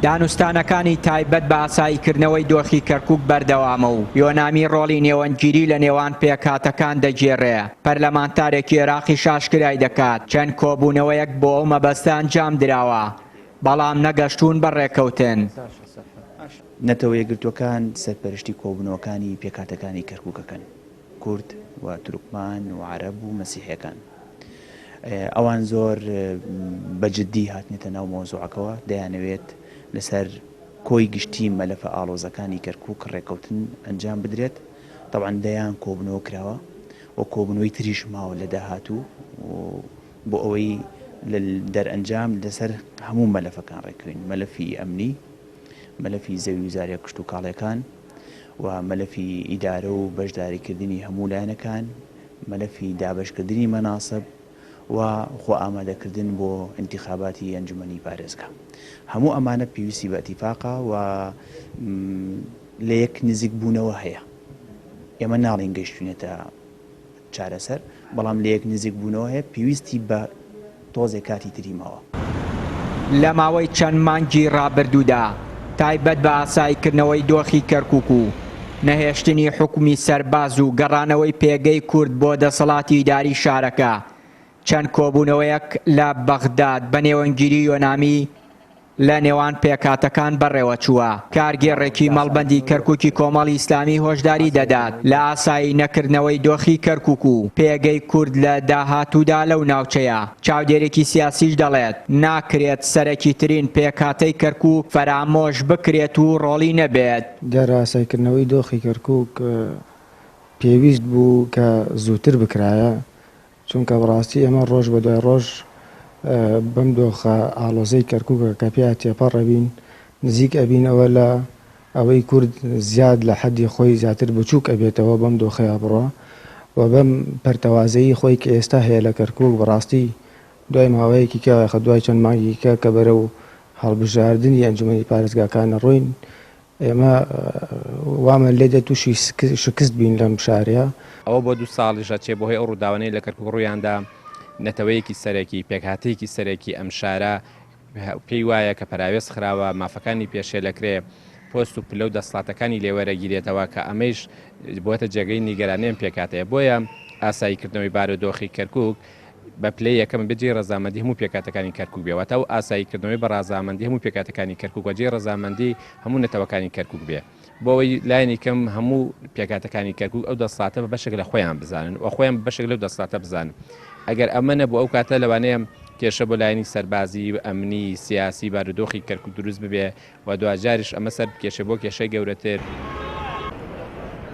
دانوستانەکانی تایبەت بە ئاساییکردنەوەی دۆخی کەرکوک بەردەوامە و یۆنامی ڕۆڵی نێوەندگیری لە نێوان پێکهاتەکان دەگێڕێ، پەرلەمانتارێکی عێراقیش ئاشکرای دەکات، چەند کۆبوونەوەیەک بۆ ئەو مەبەستە ئەنجامدراوە، بەڵام نەگەشتوون بە ڕێککەوتن. نەتەوە یەکگرتووەکان سەرپەرشتی کۆبوونەوەکانی پێکهاتەکانی کەرکوک ئەکەن، کورد و تورکمان و عەرەب و مەسیحیەکان. ئەوان زۆر بە جدی هاتنێتە ناو مەوزوعەکەوە، دەیانەوێت لەسەر کۆی گشتی مەلەفە ئاڵۆزەکانی کەرکوک ڕێککەوتن ئەنجام بدرێت، تەبعەن دەیان کۆبوونەوە کراوە و کۆبوونەوەی تریش ماوە لە داهاتوو بۆ ئەوەی لە دەرئەنجام لەسەر هەموو مەلەفەکان ڕێککەوین، مەلەفی ئەمنی، مەلەفی زەوی و زارە کشتوکاڵیەکان و مەلەفی ئیدارە و بەشداریکردنی هەموو لایەنەکان، مەلەفی دابەشکردنی مەناسب و خۆ ئامادەکردن بۆ ئینتیخاباتی ئەنجومەنی پارێزگا. هەموو ئەمانە پێویستی بە ئیتیفاقە و لە یەک نزیک بوونەوە هەیە. ئێمە ناڵێین گەیشتوینەتە چارەسەر، بەڵام لە یەک نزیک بوونەوە هەیە، پێویستی بە تۆزێک کاتی تری ماوە. لە ماوەی چەند مانگی ڕابردوودا تایبەت بە ئاساییکردنەوەی دۆخی کەرکوک و نەهێشتنی حوکمی سەرباز و گەڕانەوەی پێگەی کورد بۆ دەسەڵاتی ئیداری شارەکە چەند کۆبوونەوەیەک لە بەغداد بە نێوەندگیری یۆنامی لە نێوان پێکهاتەکان بەڕێوەچووە. کارگێڕێکی مەڵبەندی کەرکوکی کۆمەڵی ئیسلامی هۆشداری دەدات لە ئاسایی نەکردنەوەی دۆخی کەرکوک و پێگەی کورد لە داهاتوودا لەو ناوچەیە. چاودێرێکی سیاسیش دەڵێت، ناکرێت سەرەکیترین پێکهاتەی کەرکوک فەرامۆش بکرێت و ڕۆڵی نەبێت. دیارە ئاساییکردنەوەی دۆخی کەرکوک پێویست بوو کە زووتر بکرایە، چونکە بەڕاستی ئێمە ڕۆژ بە دوای ڕۆژ بەم دۆخە ئاڵۆزەی کەرکوکە کە پێیا تێپەڕ ئەبین نزیک ئەبینەوە لە ئەوەی کورد زیاد لە حەدی خۆی زیاتر بچووک ئەبێتەوە بەم دۆخەیا بڕوا و بەم پەرتەوازەیی خۆی کە ئێستا هەیە لە کەرکوک بەڕاستی دوای ماوەیەکی کە یاخە دوای چەند مانگێکی کە کە بەرەو هەڵبژاردنی ئەنجومەنی پارێزگاکان ئەڕۆین ئێمە وامان لێ دێت تووشی شکست بین لەم شارەیە. ئەوە بۆ دوو ساڵیش ئەچێ بەهۆی ئەو ڕووداوانەی لە کەرکوک ڕوویاندا، نەتەوەیەکی سەرەکی، پێکهاتەیەکی سەرەکی ئەم شارە پێی وایە کە پەراوێز خراوە، مافەکانی پێشێل ئەکرێ، پۆست و پلە و دەسڵاتەکانی لێ وەرەگیرێتەوە کە ئەمەیش بووەتە جێگەی نیگەرانی ئەم پێکهاتەیە. بۆیە ئاساییکردنەوەی بارودۆخی کەرکوک بە پلەی یەکەم ئەبێ جێی ڕەزامەندی هەموو پێکهاتەکانی کەرکوک بێ، واتە ئەو ئاساییکردنەوەی بە ڕازامەندی هەموو پێکهاتەکانی کەرکوک و جێی ڕەزامەندی هەموو نەتەوەکانی کەرکوک بێ، بۆ ئەوەی لایەنی کەم هەموو پێکهاتەکانی کەرکوک ئەو دەسڵاتە بە بەشێک لە خۆیان بزانن و خۆیان بە بەشێک لەو دەسڵاتە بزانن. ئەگەر ئەمە نەبوو ئەو کاتە لەوانەیە کێشە بۆ لایەنی سەربازی، ئەمنی، سیاسی بارودۆخی کەرکوک دروست ببێ و دواجاریش ئەمە سەر بکێشێ بۆ کێشەی گەورەتر.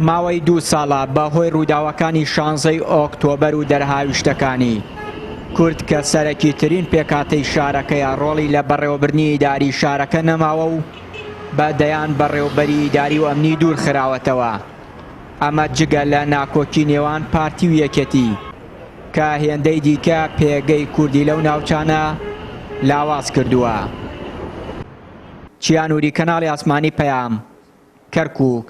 ماوەی دوو ساڵە بە هۆی ڕووداوەکانی شانزەی ئۆکتۆبەر و دەرهاویشتەکانی، کورد کە سەرەکیترین پێکهاتەی شارەکەیە ڕۆڵی لە بەڕێوەبردنی ئیداری شارەکە نەماوە و بە دەیان بەڕێوبەری ئیداری و ئەمنی دوور خراوەتەوە. ئەمە جگە لە ناکۆکی نێوان پارتی و یەکێتی کە هێندەی دیکە پێگەی کوردی لەو ناوچانە لاواز کردووە. چیا نوری کەناڵی ئاسمانی پەیام، کەرکوک.